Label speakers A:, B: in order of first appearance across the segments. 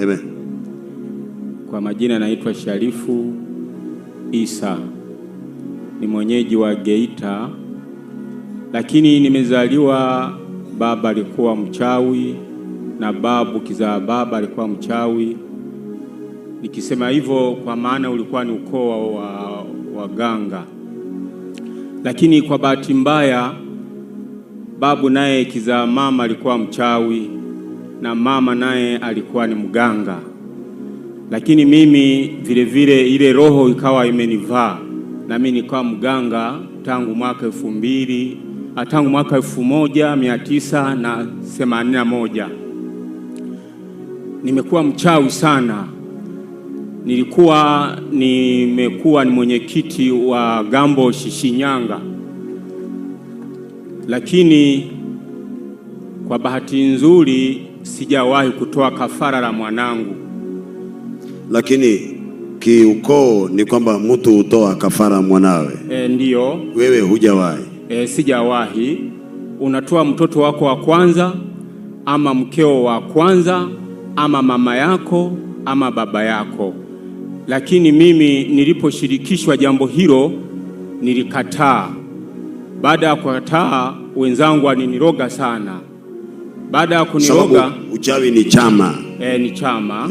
A: Amen.
B: Kwa majina naitwa Sharifu Isa, ni mwenyeji wa Geita, lakini nimezaliwa, baba alikuwa mchawi na babu kizaa baba alikuwa mchawi. Nikisema hivyo kwa maana ulikuwa ni ukoo wa waganga, lakini kwa bahati mbaya babu naye kizaa mama alikuwa mchawi na mama naye alikuwa ni mganga, lakini mimi vile vile ile roho ikawa imenivaa na mimi nikawa mganga tangu mwaka 2000, tangu mwaka 1981. Nimekuwa mchawi sana. Nimekuwa ni mwenyekiti wa Gambo Shinyanga, lakini kwa bahati nzuri sijawahi kutoa kafara la mwanangu.
A: Lakini kiukoo ni kwamba mtu hutoa kafara mwanawe.
B: Ndiyo.
A: Wewe hujawahi?
B: Sijawahi. Unatoa mtoto wako wa kwanza ama mkeo wa kwanza ama mama yako ama baba yako. Lakini mimi niliposhirikishwa jambo hilo nilikataa. Baada ya kukataa, wenzangu waliniroga sana. Baada ya kuniroga,
A: sababu uchawi ni chama.
B: Ni chama.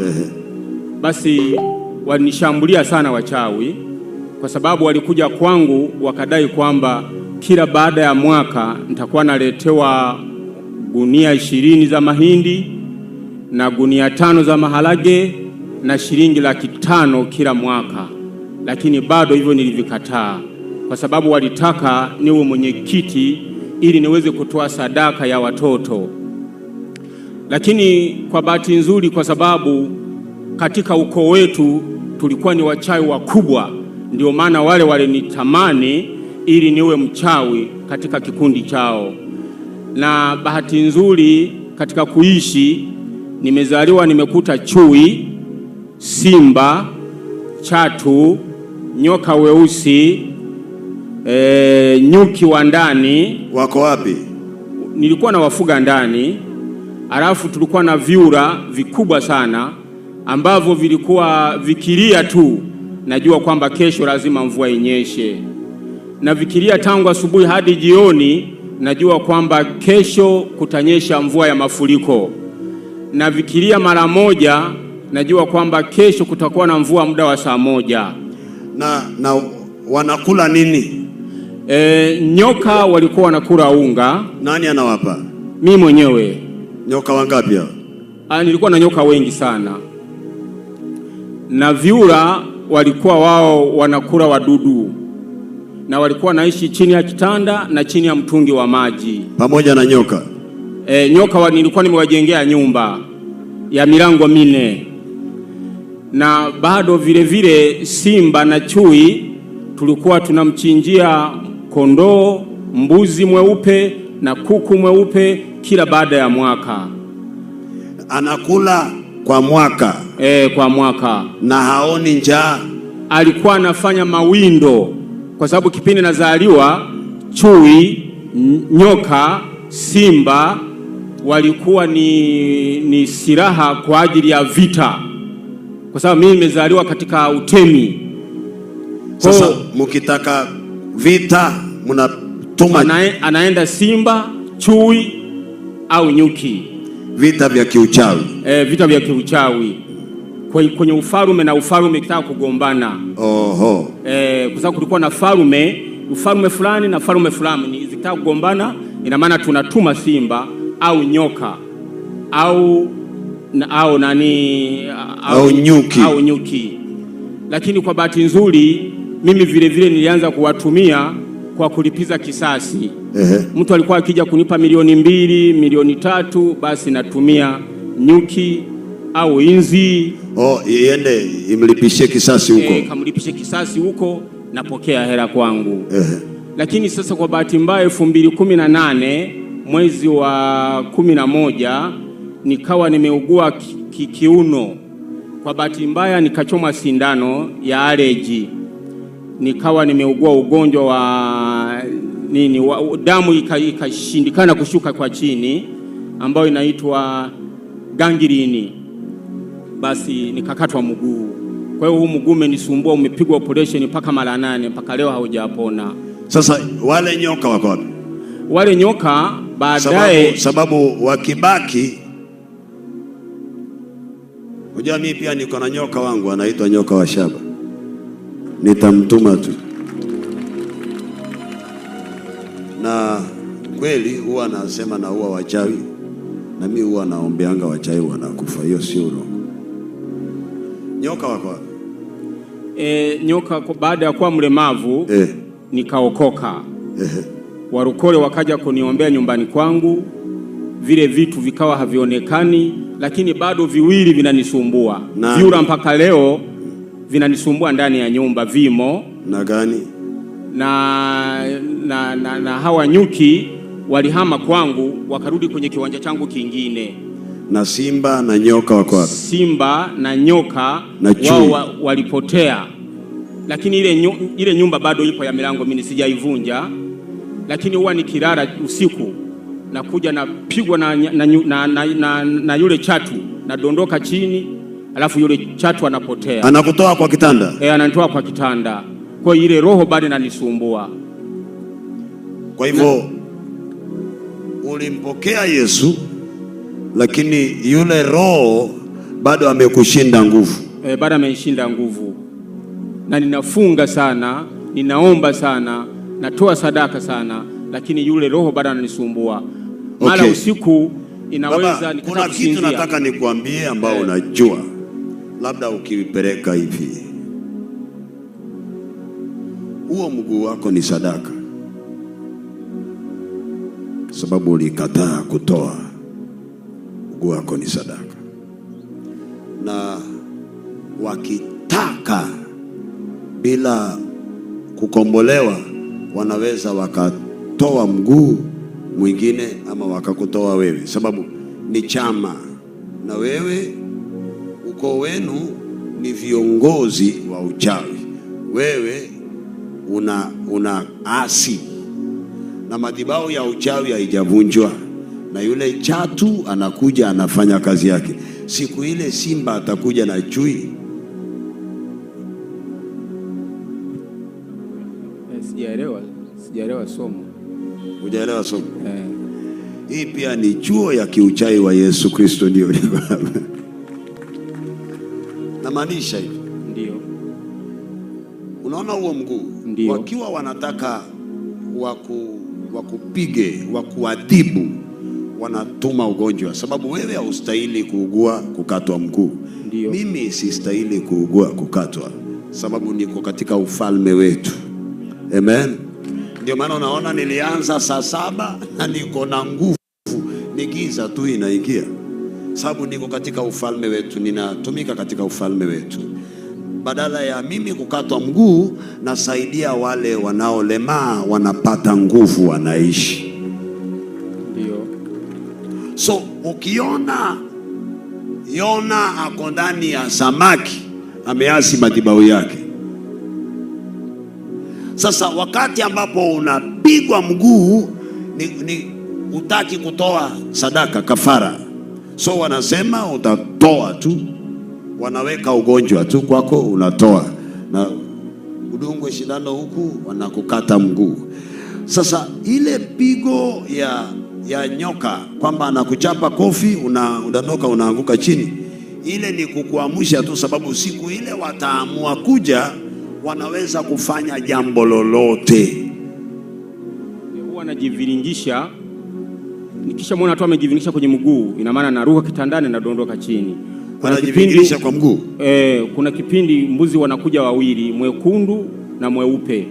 B: Basi walinishambulia sana wachawi, kwa sababu walikuja kwangu wakadai kwamba kila baada ya mwaka nitakuwa naletewa gunia 20 za mahindi na gunia 5 za maharage na shilingi 500,000 kila mwaka. Lakini bado hivyo nilivikataa, kwa sababu walitaka niwe mwenyekiti ili niweze kutoa sadaka ya watoto. Lakini kwa bahati nzuri, kwa sababu katika ukoo wetu tulikuwa ni wachawi wakubwa, ndio maana wale walinitamani ili niwe mchawi katika kikundi chao. Na bahati nzuri katika kuishi, nimezaliwa nimekuta chui, simba, chatu, nyoka weusi, nyuki wa ndani.
A: Wako wapi?
B: Nilikuwa na wafuga ndani. Alafu tulikuwa na vyura vikubwa sana ambavyo vilikuwa vikilia tu, najua kwamba kesho lazima mvua inyeshe. Na vikilia tangu asubuhi hadi jioni, najua kwamba kesho kutanyesha mvua ya mafuriko. Na vikilia mara moja, najua kwamba kesho kutakuwa na mvua muda wa saa 1.
A: Na wanakula nini?
B: Nyoka walikuwa wanakula unga.
A: Nani anawapa?
B: Mimi mwenyewe.
A: Nyoka wangapi hao?
B: Nilikuwa na nyoka wengi sana. Na vyura walikuwa wao wanakula wadudu. Na walikuwa naishi chini ya kitanda na chini ya mtungi wa maji.
A: Pamoja na nyoka?
B: Nyoka nilikuwa nimewajengea nyumba ya milango 4. Na bado vile vile simba na chui tulikuwa tunamchinjia kondoo, mbuzi mweupe na kuku mweupe kila baada ya mwaka.
A: Anakula kwa mwaka?
B: Kwa mwaka.
A: Na haoni njaa?
B: Alikuwa anafanya mawindo, kwa sababu kipindi nazaliwa chui, nyoka, simba walikuwa ni silaha kwa ajili ya vita, kwa sababu mimi nimezaliwa katika utemi.
A: Sasa mkitaka vita mnatuma
B: anaenda simba, chui au nyuki.
A: Vita vya kiuchawi.
B: Vita vya kiuchawi. Kwenye ufalume na ufalume kitaka kugombana.
A: Oho.
B: Kwa sababu kulikuwa na falume, ufalume fulani na falume fulani zikitaka kugombana, ina maana tunatuma simba au nyoka au au nani
A: au nyuki.
B: Au nyuki. Lakini kwa bahati nzuri mimi vile vile nilianza kuwatumia kwa kulipiza kisasi. Mtu alikuwa akija kunipa milioni 2, milioni 3, basi natumia nyuki au inzi.
A: Oh, iende imlipishie kisasi huko.
B: Kamlipishe kisasi huko, napokea hela kwangu. Lakini sasa kwa bahati mbaya 2018 mwezi wa 11 nikawa nimeugua kiuno. Kwa bahati mbaya nikachoma sindano ya allergy. Nikawa nimeugua ugonjwa wa nini, damu ikashindikana kushuka kwa chini, ambayo inaitwa gangrini. Basi nikakatwa mguu. Kwa hiyo huu mguu umenisumbua, umepigwa operation mpaka mara 8, mpaka leo haujapona.
A: Sasa wale nyoka wako wapi?
B: Wale nyoka baadaye,
A: Sababu wakibaki, unajua mimi pia niko na nyoka wangu anaitwa nyoka wa shaba, nitamtuma tu. Na kweli huwa anasema na huwa wachawi, na mimi huwa naombeanga wachawi wanakufa, hiyo sio urongo. Nyoka wako wapi?
B: Nyoka baada ya kuwa mlemavu nikaokoka. Warokole wakaja kuniombea nyumbani kwangu, vile vitu vikawa havionekani, lakini bado viwili vinanisumbua. Vyura mpaka leo vinanisumbua ndani ya nyumba, vimo.
A: Na gani?
B: Na hawa nyuki walihama kwangu wakarudi kwenye kiwanja changu kingine.
A: Na simba na nyoka wako wapi?
B: Simba na nyoka
A: Na chui.
B: wao walipotea. Lakini ile nyumba bado ipo ya milango, mimi sijaivunja. Lakini huwa nikilala usiku nakuja napigwa na yule chatu, nadondoka chini, alafu yule chatu anapotea.
A: Anakutoa kwa kitanda?
B: Ananitoa kwa kitanda. Kwa hiyo ile roho bado inanisumbua.
A: Kwa hivyo ulimpokea Yesu, lakini yule roho bado amekushinda nguvu.
B: Bado amenishinda nguvu. Na ninafunga sana, ninaomba sana, natoa sadaka sana, lakini yule roho bado ananisumbua. Mara usiku inaweza
A: Baba,
B: nikataka
A: kuna kitu
B: kusinzia.
A: nataka nikuambie ambao unajua, labda ukipeleka hivi, huo mguu wako ni sadaka, sababu ulikataa kutoa. Mguu wako ni sadaka, na wakitaka bila kukombolewa wanaweza wakatoa mguu mwingine ama wakakutoa wewe, sababu ni chama na wewe ukoo wenu ni viongozi wa uchawi. Wewe una asi na madhabahu ya uchawi haijavunjwa, na yule chatu anakuja anafanya kazi yake. Siku ile simba atakuja na chui.
B: Sijaelewa somo.
A: Hujaelewa somo? Hii pia ni chuo ya kiuchawi wa Yesu Kristo, ndio. Namaanisha hivi.
B: Ndio.
A: Unaona huo mguu?
B: Ndio.
A: Wakiwa wanataka wakupige, wakuadhibu, wanatuma ugonjwa, sababu wewe haustahili kuugua kukatwa mguu.
B: Ndio.
A: Mimi sistahili kuugua kukatwa, sababu niko katika ufalme wetu. Amen. Ndio maana unaona nilianza saa 7 na niko na nguvu, ni giza tu inaingia, sababu niko katika ufalme wetu, ninatumika katika ufalme wetu. Badala ya mimi kukatwa mguu, nasaidia wale wanaolemaa, wanapata nguvu, wanaishi.
B: Ndio.
A: So ukiona Yona ako ndani ya samaki, ameasi madhabahu yake. Sasa wakati ambapo unapigwa mguu, ni utaki kutoa sadaka kafara, so wanasema utatoa tu, wanaweka ugonjwa tu kwako, unatoa na udungwe shindano huku, wanakukata mguu. Sasa ile pigo ya nyoka kwamba anakuchapa kofi, unadondoka unaanguka chini, ile ni kukuamsha tu, sababu siku ile wataamua kuja, wanaweza kufanya jambo lolote.
B: Huwa anajiviringisha, nikishamwona tu amejiviringisha kwenye mguu, ina maana naruka kitandani na dondoka chini.
A: Anajivingirisha kwa mguu?
B: Kuna kipindi mbuzi wanakuja wawili, mwekundu na mweupe,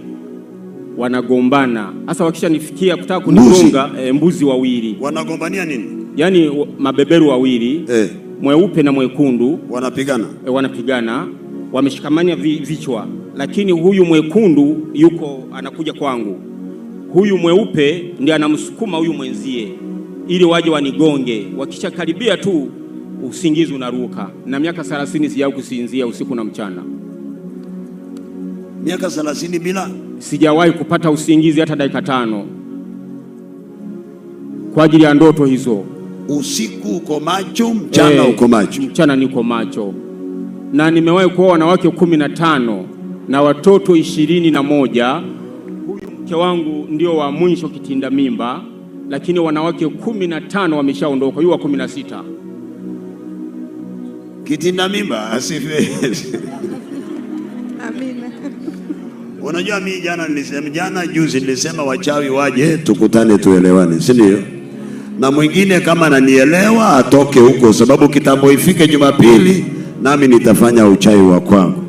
B: wanagombana. Sasa wakishanifikia kutaka kunigonga, mbuzi wawili.
A: Wanagombania nini?
B: Yaani mabeberu wawili, mweupe na mwekundu.
A: Wanapigana?
B: Wanapigana, wameshikamania vichwa. Lakini huyu mwekundu yuko anakuja kwangu, huyu mweupe ndiye anamsukuma huyu mwenzie ili waje wanigonge. Wakishakaribia tu usingizi unaruka. Na miaka 30 sijawahi kusinzia usiku na mchana.
A: Miaka 30 bila?
B: Sijawahi kupata usingizi hata dakika 5 kwa ajili ya ndoto hizo.
A: Usiku uko macho, mchana uko macho.
B: Mchana niko macho. na nimewahi kuoa wanawake 15 na watoto 21. Huyu mke wangu ndio wa mwisho kitinda mimba, lakini wanawake 15 wameshaondoka, huyu wa 16.
A: Kitinda mimba asifiwe.
C: Amina.
A: Unajua mimi jana nilisema, jana juzi nilisema wachawi waje tukutane tuelewane, si ndio? Na mwingine kama ananielewa atoke huko, sababu kitambo ifike Jumapili nami nitafanya uchawi wa kwangu.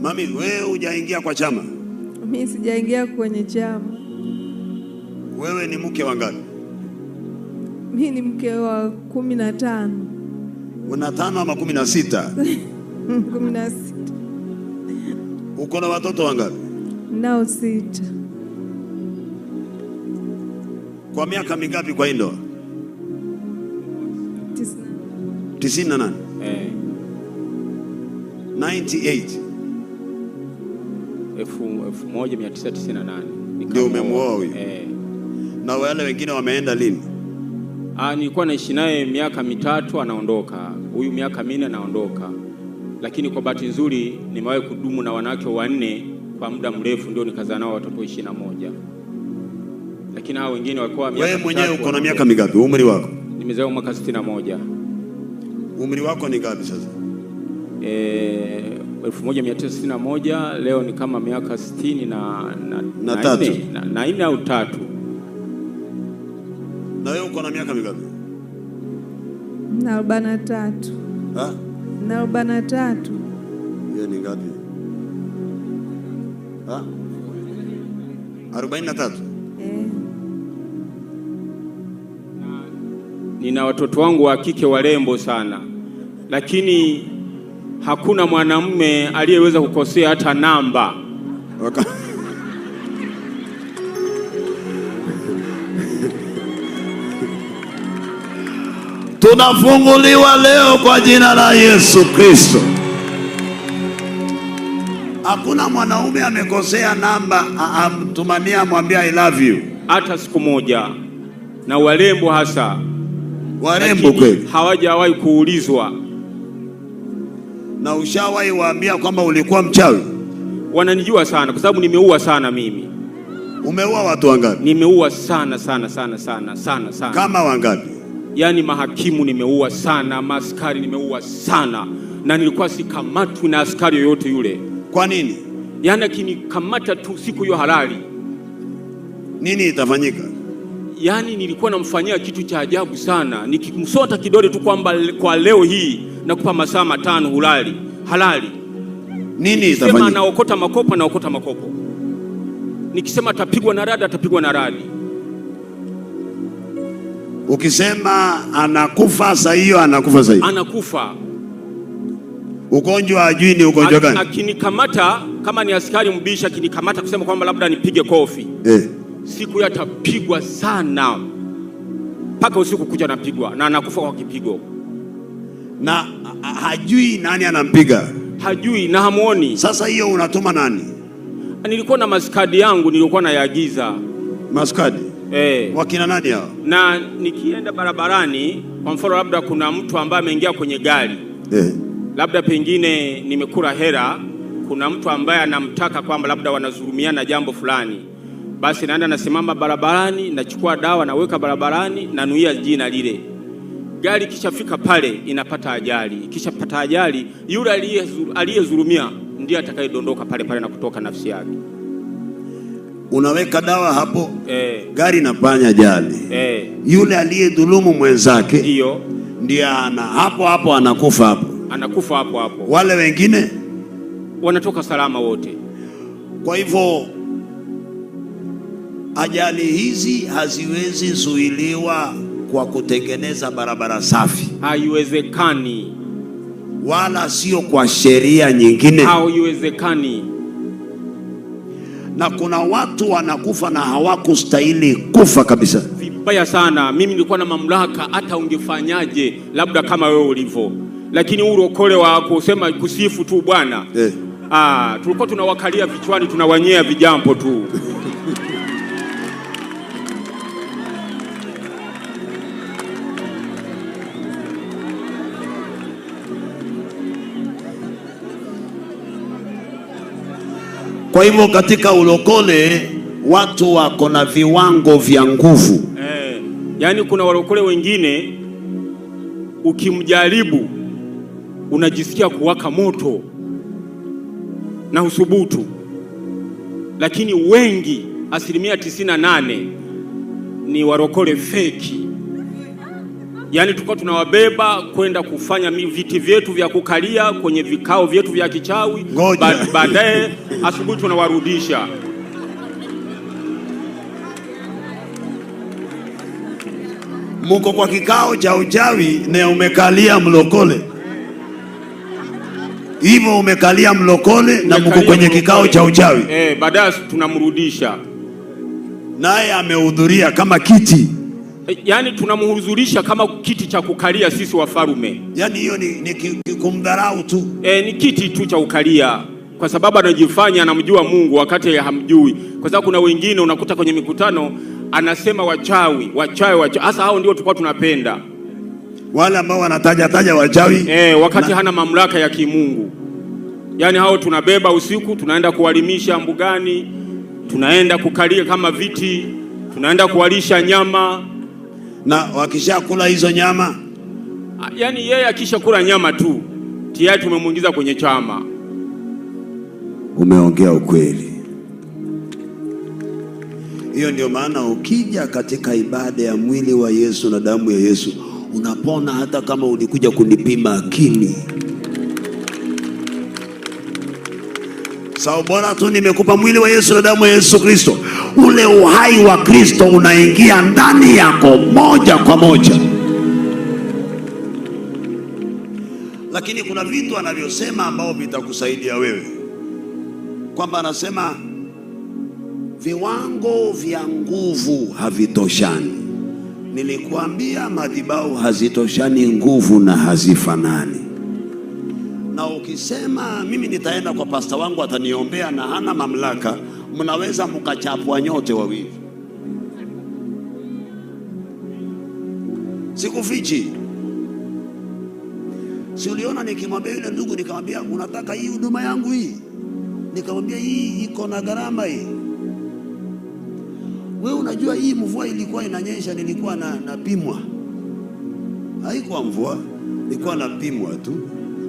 A: Mami, wewe hujaingia kwa chama?
C: Mimi sijaingia kwenye chama.
A: Wewe ni mke wa ngapi?
C: Mimi ni mke wa 15.
A: Una 5 ama 16?
C: 16.
A: Uko na watoto wangapi?
C: Nao 6.
A: Kwa miaka mingapi kwa ndoa? 98. 98.
B: 1998.
A: Ndio umemuoa huyu? Na wale wengine wameenda lini?
B: Nilikuwa naishi naye miaka 3 anaondoka. Huyu miaka 4 anaondoka. Lakini kwa bahati nzuri nimewahi kudumu na wanawake 4 kwa muda mrefu, ndio nikazaa nao watoto 21. Lakini hao wengine walikuwa miaka.
A: Wewe mwenyewe uko na miaka mingapi? Umri wako?
B: Nimezaliwa mwaka 61.
A: Umri wako ni ngapi sasa?
B: 1961, leo ni kama miaka 64 na 4 au 3.
A: Na wewe uko na miaka mingapi?
C: Na 43.
A: Ha?
C: Na 43.
A: Hiyo ni ngapi? Ha? 43.
B: Nina watoto wangu wa kike warembo sana, lakini hakuna mwanamume aliyeweza kukosea hata namba.
A: Tunafunguliwa leo kwa jina la Yesu Kristo. Hakuna mwanaume amekosea namba amtumania amwambia I love you
B: hata siku moja. Na warembo hasa,
A: warembo kweli
B: hawajawahi kuulizwa.
A: Na ushawahi waambia kwamba ulikuwa mchawi?
B: Wananijua sana kwa sababu nimeua sana mimi.
A: Umeua watu wangapi?
B: Nimeua sana sana sana sana sana sana.
A: Kama wangapi?
B: Yaani mahakimu nimeua sana, maaskari nimeua sana, na nilikuwa sikamatwi na askari yoyote yule.
A: Kwa nini?
B: Yaani akinikamata tu siku hiyo halali.
A: Nini itafanyika?
B: Yaani nilikuwa namfanyia kitu cha ajabu sana. Nikimsota kidole tu kwamba kwa leo hii nakupa masaa 5 hulali, halali.
A: Nini itafanyika?
B: Nikisema naokota makopo, naokota makopo. Nikisema atapigwa na radi, atapigwa na radi.
A: Ukisema anakufa saa hiyo, anakufa saa hiyo.
B: Anakufa.
A: Ugonjwa hajui ni ugonjwa gani.
B: Akinikamata kama ni askari mbishi, akinikamata kusema kwamba labda nipige kofi. Siku hiyo atapigwa sana. Mpaka usiku kucha anapigwa na anakufa kwa kipigo.
A: Na hajui nani anampiga.
B: Hajui na hamuoni.
A: Sasa hiyo unatuma nani?
B: Nilikuwa na maskadi yangu nilikuwa nayaagiza.
A: Maskadi? Wakina nani hao?
B: Na nikienda barabarani, kwa mfano labda kuna mtu ambaye ameingia kwenye gari. Labda pengine nimekula hela, kuna mtu ambaye anamtaka kwamba labda wanazulumiana jambo fulani. Basi naenda nasimama barabarani, nachukua dawa naweka barabarani, nanuia jina lile. Gari kishafika pale inapata ajali. Kishapata ajali, yule aliyezulumia ndiye atakayedondoka pale pale na kutoka nafsi yake.
A: Unaweka dawa hapo, gari inafanya ajali. Yule aliyedhulumu mwenzake
B: ndio
A: ndiye ana hapo hapo anakufa hapo.
B: Anakufa hapo hapo.
A: Wale wengine
B: wanatoka salama wote.
A: Kwa hivyo ajali hizi haziwezi zuiliwa kwa kutengeneza barabara safi.
B: Haiwezekani.
A: Wala sio kwa sheria nyingine.
B: Haiwezekani.
A: Na kuna watu wanakufa na hawakustahili kufa kabisa.
B: Vibaya sana. Mimi nilikuwa na mamlaka, hata ungefanyaje labda kama wewe ulivyo. Lakini urokole wa kusema kusifu tu Bwana. Tulikuwa tunawakalia vichwani, tunawanyea vijambo tu.
A: Kwa hivyo katika ulokole watu wako na viwango vya nguvu.
B: Yaani kuna walokole wengine ukimjaribu unajisikia kuwaka moto na usubutu, lakini wengi 98% ni warokole feki. Yaani tulikuwa tunawabeba kwenda kufanya viti vyetu vya kukalia kwenye vikao vyetu vya kichawi, baadaye asubuhi tunawarudisha.
A: Muko kwa kikao cha uchawi na umekalia mlokole. Hivyo umekalia mlokole na muko kwenye kikao cha uchawi.
B: Baadaye tunamrudisha.
A: Naye amehudhuria kama kiti.
B: Yaani tunamhudhurisha kama kiti cha kukalia sisi wafarume.
A: Yaani hiyo ni kumdharau tu.
B: Ni kiti tu cha kukalia, kwa sababu anajifanya anamjua Mungu wakati hamjui. Kwa sababu kuna wengine unakuta kwenye mikutano anasema wachawi, wachawi, wachawi. Hasa hao ndio tulikuwa tunapenda.
A: Wale ambao wanataja taja wachawi.
B: Wakati hana mamlaka ya kimungu. Yaani hao tunabeba usiku, tunaenda kuwalimisha mbugani, tunaenda kukalia kama viti, tunaenda kuwalisha nyama.
A: Na wakishakula hizo nyama,
B: yaani yeye akishakula nyama tu tayari tumemuingiza kwenye chama.
A: Umeongea ukweli. Hiyo ndio maana ukija katika ibada ya mwili wa Yesu na damu ya Yesu unapona, hata kama ulikuja kunipima akili. Sawa, bora tu nimekupa mwili wa Yesu na damu ya Yesu Kristo. Ule uhai wa Kristo unaingia ndani yako moja kwa moja. Lakini kuna vitu anavyosema ambao vitakusaidia wewe. Kwamba anasema viwango vya nguvu havitoshani. Nilikuambia madhabahu hazitoshani nguvu na hazifanani. Na ukisema mimi nitaenda kwa pasta wangu ataniombea na hana mamlaka, mnaweza mkachapwa nyote wawili. Sikufichi. Si uliona nikimwambia yule ndugu, nikamwambia unataka hii huduma yangu hii? Nikamwambia hii iko na gharama hii. Wewe unajua hii mvua ilikuwa inanyesha, nilikuwa napimwa. Haikuwa mvua, nilikuwa napimwa tu.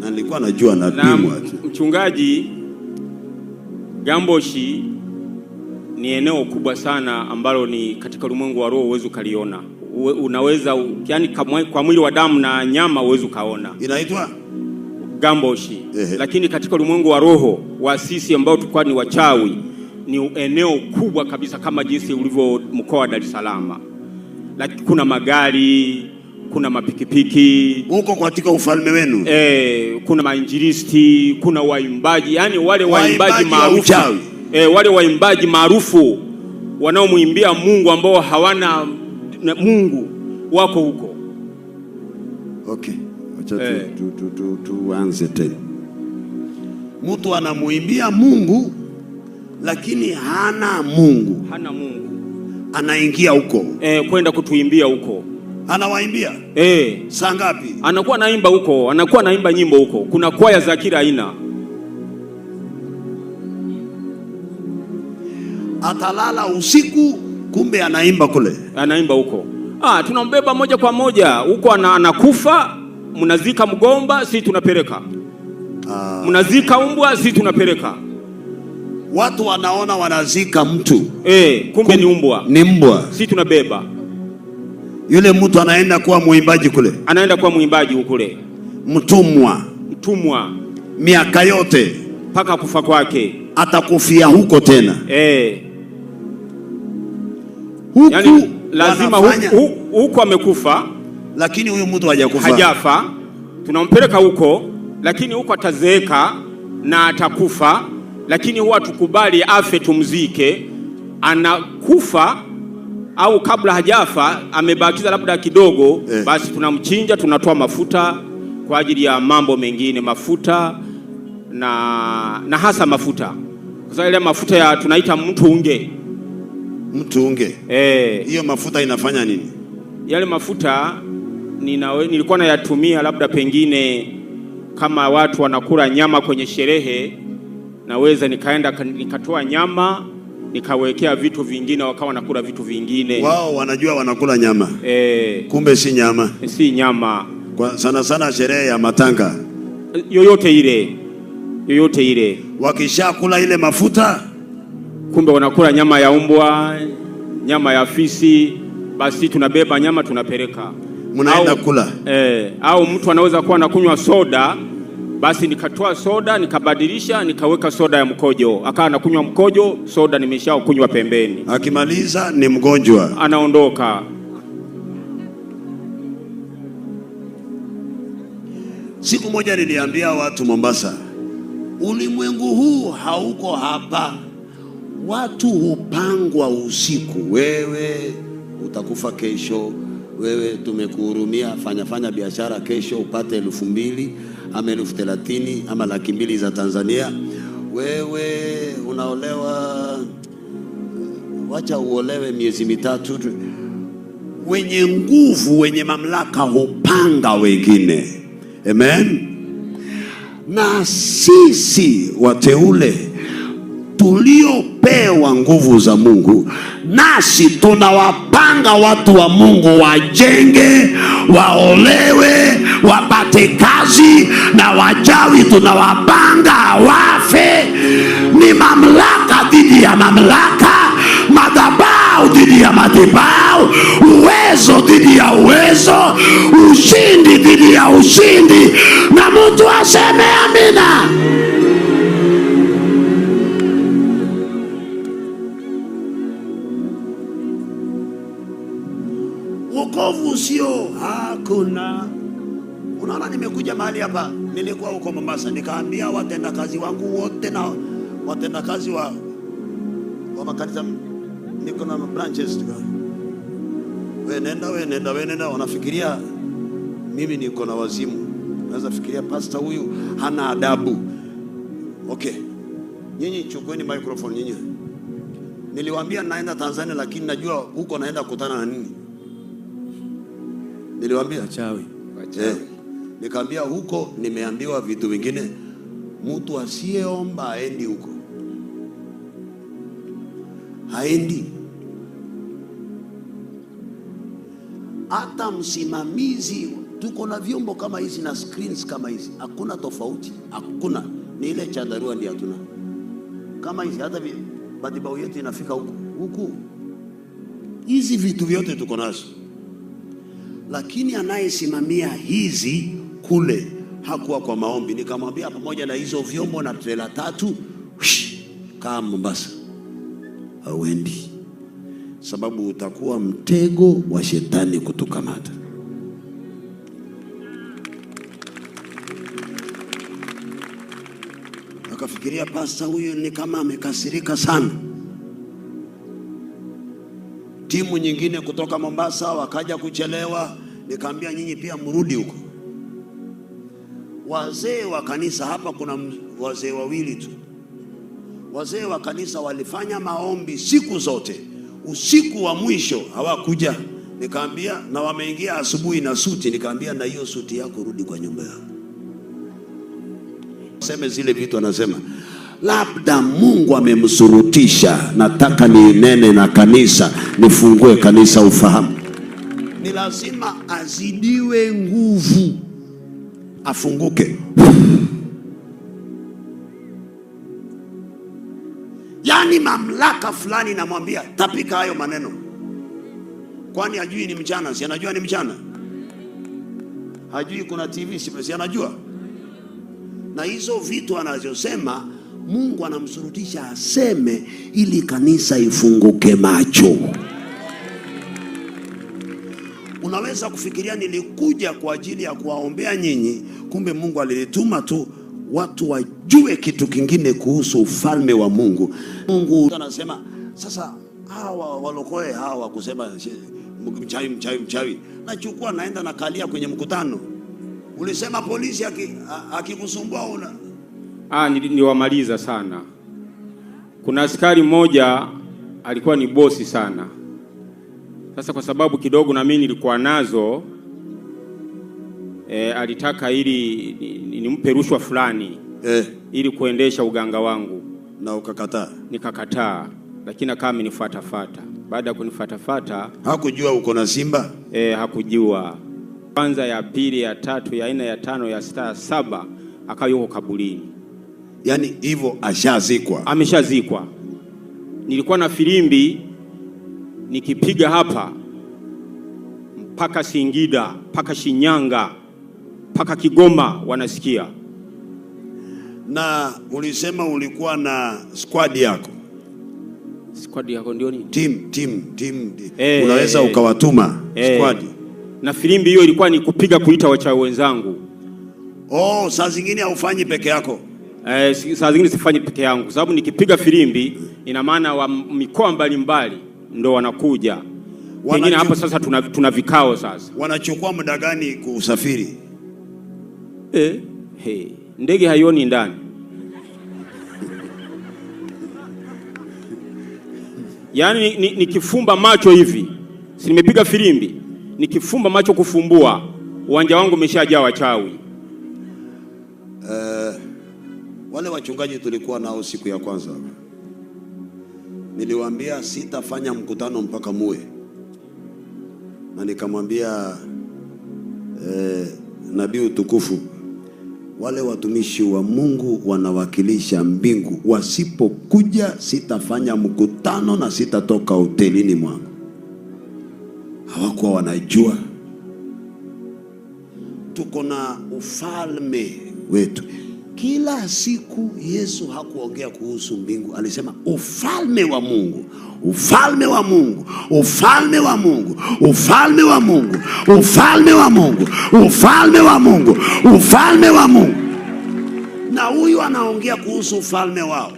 A: Na nilikuwa najua napimwa tu.
B: Mchungaji, Gamboshi ni eneo kubwa sana ambalo ni katika ulimwengu wa roho huwezi ukaliona. Unaweza, yani kwa mwili wa damu na nyama huwezi ukaona.
A: Inaitwa
B: Gamboshi. Lakini katika ulimwengu wa roho wa sisi ambao tulikuwa ni wachawi, ni eneo kubwa kabisa kama jinsi ulivyo mkoa wa Dar es Salaam. Lakini kuna magari, kuna mapikipiki
A: huko katika ufalme wenu.
B: Kuna mainjilisti, kuna waimbaji, yani wale waimbaji maarufu. Wale waimbaji maarufu wanaomuimbia Mungu ambao hawana Mungu wako huko.
A: Okay, acha tuanze tena. Mtu anamuimbia Mungu lakini hana Mungu.
B: Hana Mungu.
A: Anaingia huko.
B: Kwenda kutuimbia huko.
A: Anawaimbia? Saa ngapi?
B: Anakuwa anaimba huko, anakuwa anaimba nyimbo huko. Kuna kwaya za kila aina.
A: Atalala usiku, kumbe anaimba kule.
B: Anaimba huko. Tunambeba moja kwa moja huko, anakufa, mnazika mgomba, si tunapeleka. Mnazika umbwa, si tunapeleka.
A: Watu wanaona wanazika mtu.
B: Kumbe ni umbwa.
A: Ni mbwa.
B: Si tunabeba.
A: Yule mtu anaenda kuwa muimbaji kule.
B: Anaenda kuwa muimbaji kule.
A: Mtumwa.
B: Mtumwa.
A: Miaka yote
B: mpaka kufa kwake.
A: Atakufia huko tena. Huku
B: yani, lazima huko amekufa,
A: lakini huyu mtu hajakufa.
B: Hajafa. Tunampeleka huko, lakini huko atazeeka na atakufa, lakini huwa tukubali afe tumzike. Anakufa au kabla hajafa amebakiza labda kidogo, basi tunamchinja, tunatoa mafuta kwa ajili ya mambo mengine, mafuta na hasa mafuta. Kwa sababu ile mafuta ya tunaita mtunge.
A: Mtunge. Hiyo mafuta inafanya nini?
B: Yale mafuta nilikuwa nayatumia labda pengine kama watu wanakula nyama kwenye sherehe, Naweza nikaenda nikatoa nyama nikawekea vitu vingine, wakawa nakula vitu vingine.
A: Wao wanajua wanakula nyama, kumbe si nyama.
B: Si nyama.
A: Kwa sana sana sherehe ya matanga
B: yoyote ile, yoyote ile.
A: Wakishakula ile mafuta,
B: kumbe wanakula nyama ya umbwa, nyama ya fisi. Basi tunabeba nyama tunapeleka,
A: mnaenda kula.
B: Au mtu anaweza kuwa anakunywa soda, basi nikatoa soda nikabadilisha nikaweka soda ya mkojo, akawa anakunywa mkojo, soda nimeshakunywa pembeni.
A: Akimaliza ni mgonjwa,
B: anaondoka.
A: Siku moja niliambia watu Mombasa, ulimwengu huu hauko hapa. Watu hupangwa usiku. Wewe utakufa kesho, wewe tumekuhurumia, fanya biashara kesho upate 2,000 ama 30,000 ama 200,000 za Tanzania. Wewe unaolewa, wacha uolewe miezi mitatu. Wenye nguvu, wenye mamlaka hupanga wengine. Amen. Na sisi wateule tuliopewa nguvu za Mungu, nasi tunawapanga watu wa Mungu wajenge, waolewe, wapate kazi, na wachawi tunawapanga wafe. Ni mamlaka dhidi ya mamlaka, madhabahu dhidi ya madhabahu, uwezo dhidi ya uwezo, ushindi dhidi ya ushindi. Na mtu aseme amina. Wokovu sio hakuna. Unaona, nimekuja mahali hapa, nilikuwa huko Mombasa, nikaambia watendakazi wangu wote na watendakazi wa makanisa, niko na branches. We nenda, we nenda, we nenda, wanafikiria mimi niko na wazimu. Naweza fikiria pastor huyu hana adabu. Okay. Nyinyi chukueni microphone nyinyi. Niliwaambia naenda Tanzania, lakini najua huko naenda kukutana na nini. Niliwaambia
D: wachawi.
A: Nikaambia huko nimeambiwa vitu vingine, mtu asiyeomba haendi huko. Haendi. Hata msimamizi, tuko na vyombo kama hizi na screens kama hizi, hakuna tofauti, hakuna. Ni ile chandarua ndio hatuna. Kama hizi hata madhabahu yetu inafika huku. Huku. Hizi vitu vyote tuko nazo. Lakini anayesimamia hizi kule hakuwa kwa maombi. Nikamwambia pamoja na hizo vyombo na trela 3, kaa Mombasa. Hauendi. Sababu utakuwa mtego wa shetani kutukamata. Akafikiria pastor huyu ni kama amekasirika sana. Timu nyingine kutoka Mombasa wakaja kuchelewa, nikaambia nyinyi pia mrudi huko. Wazee wa kanisa hapa kuna wazee wawili tu. Wazee wa kanisa walifanya maombi siku zote. Usiku wa mwisho hawakuja. Nikaambia, na wameingia asubuhi na suti, nikaambia na hiyo suti yako rudi kwa nyumba yako. Seme zile vitu anasema, labda Mungu amemsurutisha, nataka ninene na kanisa, nifungue kanisa ufahamu. Ni lazima azidiwe nguvu, afunguke. Yaani mamlaka fulani namwambia tapika hayo maneno. Kwani hajui ni mchana? Si anajua ni mchana? Hajui kuna TV? Si anajua? Na hizo vitu anazosema Mungu anamsurutisha aseme ili kanisa ifunguke macho. Unaweza kufikiria nilikuja kwa ajili ya kuwaombea nyinyi, kumbe Mungu alilituma tu watu wajue kitu kingine kuhusu ufalme wa Mungu. Mungu anasema sasa hawa walokoe hawa kusema mchawi mchawi mchawi. Nachukua naenda nakalia kwenye mkutano. Ulisema polisi akikusumbua una
B: Niwamaliza sana. Kuna askari mmoja alikuwa ni bosi sana. Sasa kwa sababu kidogo na mimi nilikuwa nazo, alitaka ili nimpe rushwa fulani. ili kuendesha uganga wangu.
A: Na ukakataa?
B: Nikakataa, lakini akawa amenifuatafuata. Baada ya kunifuatafuata,
A: hakujua uko na simba?
B: Hakujua. Kwanza, ya pili, ya tatu, ya nne, ya tano, ya sita, ya saba, akawa yuko kaburini.
A: Yaani hivyo ashazikwa?
B: Ameshazikwa. Nilikuwa na filimbi nikipiga hapa mpaka Singida, mpaka Shinyanga, mpaka Kigoma wanasikia.
A: Na ulisema ulikuwa na squad yako.
B: Squad yako ndio nini?
A: Team. Unaweza ukawatuma squad.
B: Na filimbi hiyo ilikuwa ni kupiga kuita wachawi wenzangu.
A: Oh, saa zingine haufanyi peke yako?
B: Saa zingine sifanyi peke yangu, sababu nikipiga filimbi ina maana wa mikoa mbalimbali ndo wanakuja. Pengine hapo sasa tuna vikao sasa.
A: Wanachukua muda gani kusafiri?
B: Ndege haioni ndani. Yaani nikifumba macho hivi, si nimepiga filimbi, nikifumba macho kufumbua, uwanja wangu umeshajaa wachawi.
A: Wale wachungaji tulikuwa nao siku ya kwanza, niliwaambia sitafanya mkutano mpaka muwe. Na nikamwambia nabii utukufu, wale watumishi wa Mungu wanawakilisha mbingu, wasipokuja sitafanya mkutano na sitatoka hotelini mwangu. Hawakuwa wanajua tuko na ufalme wetu. Kila siku Yesu hakuongea kuhusu mbingu, alisema ufalme wa Mungu, ufalme wa Mungu, ufalme wa Mungu, ufalme wa Mungu, ufalme wa Mungu, ufalme wa Mungu, ufalme wa Mungu. Na huyu anaongea kuhusu ufalme wao.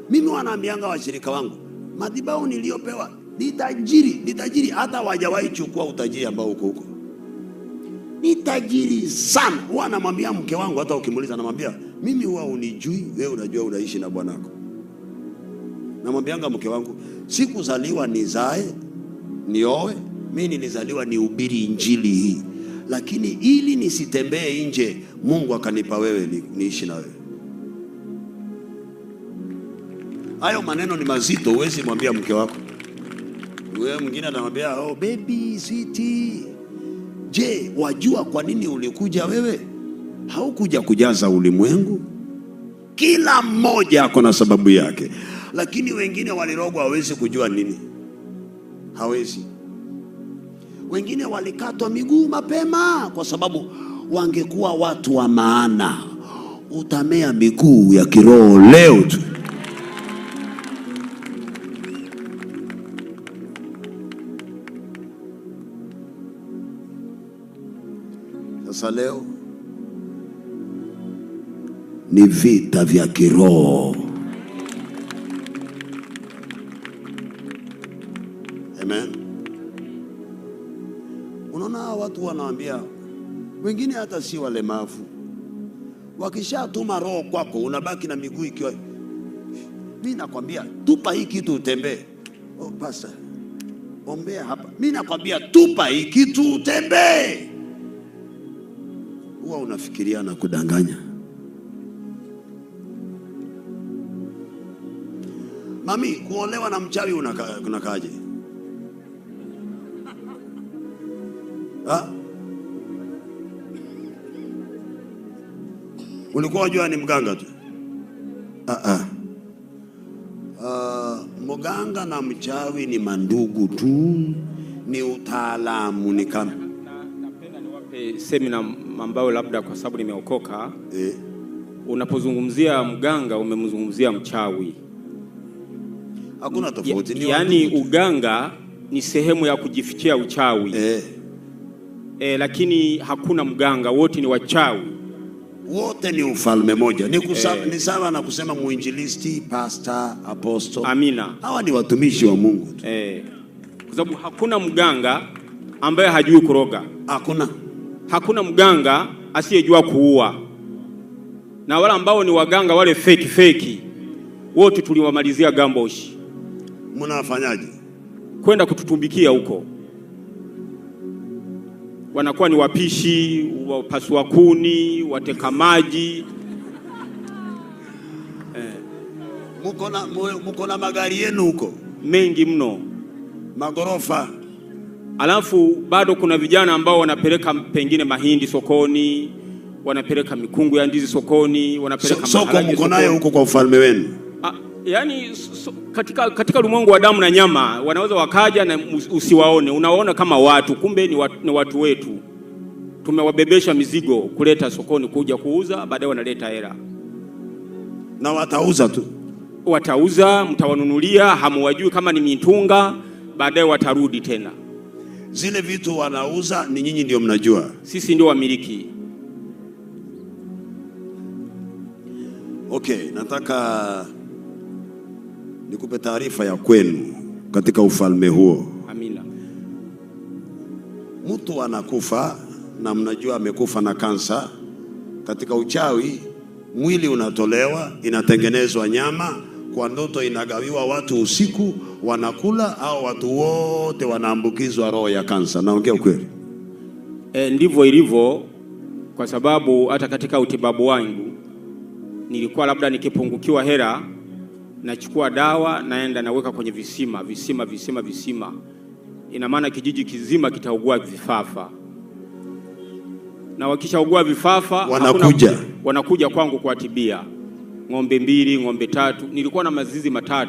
A: Mimi wanaambianga washirika wangu, madhabahu niliyopewa ni tajiri, ni tajiri, hata hawajawahi chukua utajiri ambao uko huko. Ni tajiri sana. Huwa namwambia mke wangu, hata ukimuuliza namwambia, mimi huwa unijui, wewe unajua unaishi na bwanako. Namwambianga mke wangu, sikuzaliwa nizae, nioe, mimi nilizaliwa nihubiri injili hii. Lakini ili nisitembee nje, Mungu akanipa wewe niishi na wewe. Hayo maneno ni mazito, huwezi mwambia mke wako. Wewe mwingine anamwambia, oh baby, sweetie. Je, wajua kwa nini ulikuja wewe? Haukuja kujaza ulimwengu. Kila mmoja ako na sababu yake. Lakini wengine walirogwa hawezi kujua nini. Hawezi. Wengine walikatwa miguu mapema kwa sababu wangekuwa watu wa maana. Utamea miguu ya kiroho leo tu. Sasa leo ni vita vya kiroho. Amen. Unaona watu wanaambia wengine hata si walemavu. Wakishatuma roho kwako unabaki na miguu ikiwa. Mimi nakwambia tupa hii kitu utembee. Oh pastor, ombea hapa. Mimi nakwambia tupa hii kitu utembee. Huwa unafikiria na kudanganya. Mami, kuolewa na mchawi unakaaje? Ha? Ulikuwa unajua ni mganga tu? Mganga na mchawi ni mandugu tu, ni utaalamu, ni kama.
B: Napenda niwape semina ambayo labda kwa sababu nimeokoka. Unapozungumzia mganga umemzungumzia mchawi.
A: Hakuna tofauti.
B: Yaani uganga ni sehemu ya kujifichia uchawi. Lakini hakuna mganga, wote ni wachawi.
A: Wote ni ufalme moja. Ni sawa na kusema muinjilisti, pastor, apostle.
B: Amina.
A: Hawa ni watumishi wa Mungu tu.
B: Kwa sababu hakuna mganga ambaye hajui kuroga.
A: Hakuna.
B: Hakuna mganga asiyejua kuua. Na wale ambao ni waganga wale fake wote tuliwamalizia gamboshi.
A: Mnafanyaje?
B: Kwenda kututumbikia huko. Wanakuwa ni wapishi, wapasua kuni, wateka maji.
A: Mko na magari yenu huko
B: mengi mno,
A: magorofa.
B: Alafu bado kuna vijana ambao wanapeleka pengine mahindi sokoni, wanapeleka mikungu ya ndizi sokoni, wanapeleka
A: soko. Mko nayo huko kwa ufalme wenu?
B: Yani katika ulimwengu wa damu na nyama wanaweza wakaja na usiwaone, unawaona kama watu, kumbe ni watu wetu. Tumewabebesha mizigo kuleta sokoni kuja kuuza, baadaye wanaleta hela.
A: Na watauza tu.
B: Watauza, mtawanunulia, hamuwajui kama ni mitunga, baadaye watarudi tena.
A: Zile vitu wanauza ni nyinyi ndio mnajua.
B: Sisi ndio wamiliki.
A: Okay, nataka nikupe taarifa ya kwenu katika ufalme huo.
B: Amina.
A: Mtu anakufa na mnajua amekufa na kansa. Katika uchawi mwili unatolewa, inatengenezwa nyama, kwa ndoto inagawiwa watu usiku, wanakula, au watu wote wanaambukizwa roho ya kansa. Naongea ukweli?
B: Ndivyo ilivyo, kwa sababu hata katika utibabu wangu nilikuwa labda nikipungukiwa hela nachukua dawa naenda naweka kwenye visima, visima, visima, visima. Ina maana kijiji kizima kitaugua vifafa. Na wakishaugua vifafa wanakuja kwangu kuwatibia. Ng'ombe 2, ng'ombe 3, nilikuwa na mazizi 3.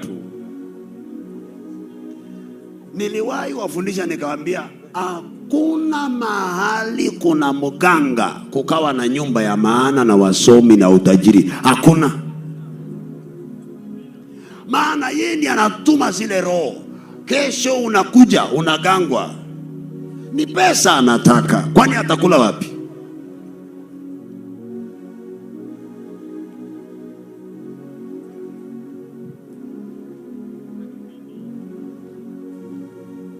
A: Niliwahi wafundisha nikawaambia hakuna mahali kuna mganga kukawa na nyumba ya maana na wasomi na utajiri. Hakuna. Maana yeye ndiye anatuma zile roho. Kesho unakuja unagangwa. Ni pesa anataka. Kwani atakula wapi?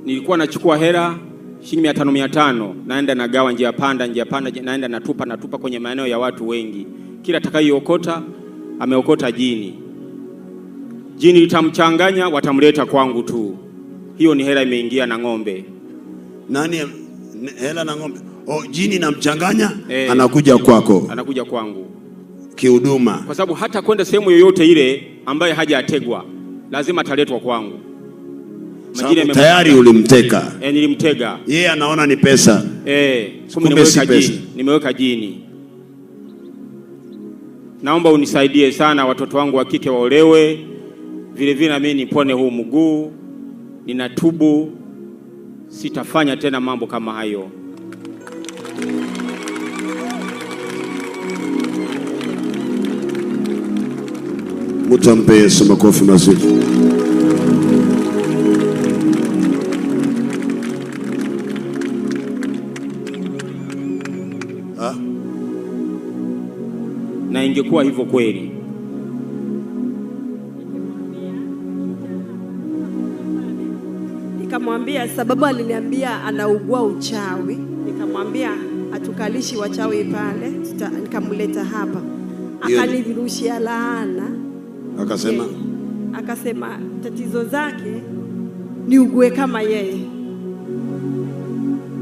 B: Nilikuwa nachukua hela shilingi 500 500, naenda nagawa njia panda, njia panda, naenda natupa kwenye maeneo ya watu wengi. Kila atakayeokota ameokota jini. Jini litamchanganya, watamleta kwangu tu. Hiyo ni hela imeingia na ng'ombe.
A: Nani hela na ng'ombe? Oh, jini namchanganya, anakuja kwako.
B: Anakuja kwangu
A: kihuduma.
B: Kwa sababu hata kwenda sehemu yoyote ile ambaye hajategwa, lazima ataletwa kwangu. Majini
A: tayari ulimteka.
B: Nilimtega.
A: Yeye anaona ni pesa.
B: So nimeweka jini, nimeweka jini. Naomba unisaidie sana, watoto wangu wa kike waolewe. Vile vile na mimi nipone huu mguu. Ninatubu, sitafanya tena mambo kama hayo.
A: Mtu ampe Yesu makofi mazuri.
B: Na ingekuwa hivyo kweli.
C: Nikamwambia, sababu aliniambia anaugua uchawi. Nikamwambia hatukalishi wachawi pale, nikamleta hapa. Akanirushia laana.
A: Akasema?
C: Akasema tatizo zake ni ugue kama yeye.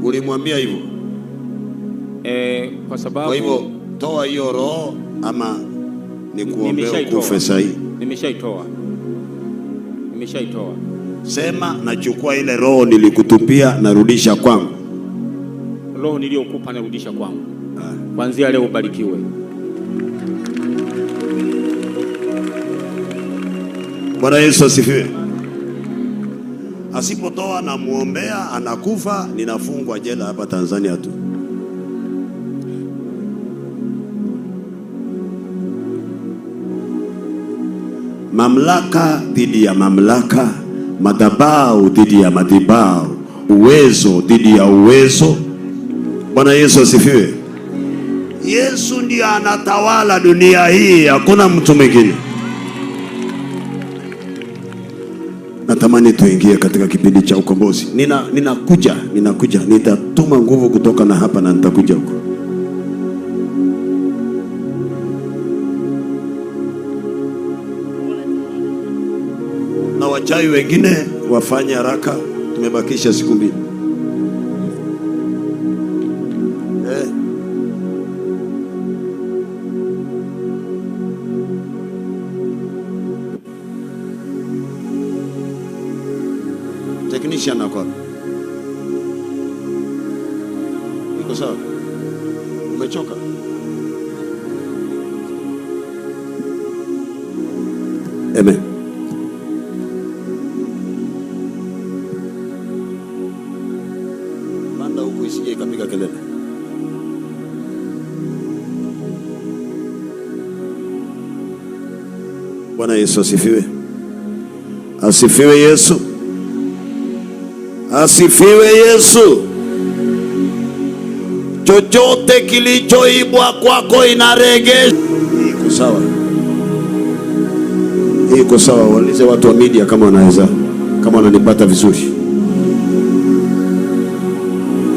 A: Ulimwambia hivyo?
B: Kwa sababu,
A: kwa hivyo toa hiyo roho ama nikuombee ukufe sahi.
B: Nimeshaitoa. Nimeshaitoa.
A: Sema nachukua ile roho nilikutupia narudisha kwangu.
B: Roho niliyokupa narudisha kwangu. Kuanzia leo ubarikiwe.
A: Bwana Yesu asifiwe. Asipotoa na muombea anakufa, ninafungwa jela hapa Tanzania tu. Mamlaka dhidi ya mamlaka, madhabahu dhidi ya madhabahu, uwezo dhidi ya uwezo. Bwana Yesu asifiwe. Yesu ndiye anatawala dunia hii, hakuna mtu mwingine. Natamani tuingie katika kipindi cha ukombozi. Ninakuja, nitatuma nguvu kutoka na hapa na nitakuja huko. Na wachawi wengine wafanye haraka, tumebakisha siku 2. Iko sawa? Umechoka? Amen. Panda huku isije ikapiga kelele. Bwana Yesu asifiwe. Asifiwe Yesu. Asifiwe Yesu. Chochote kilichoibwa kwako inaregeshwa. Iko sawa. Iko sawa. Waulize watu wa media kama wanaweza, kama wananipata vizuri.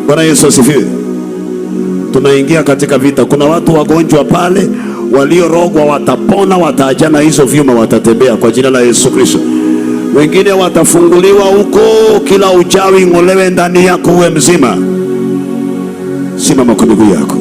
A: Bwana Yesu asifiwe. Tunaingia katika vita. Kuna watu wagonjwa pale, waliorogwa watapona, wataachana hizo vyuma, watatembea kwa jina la Yesu Kristo. Wengine watafunguliwa huko, kila uchawi ng'olewe ndani yako, uwe mzima. Simama kwa miguu yako.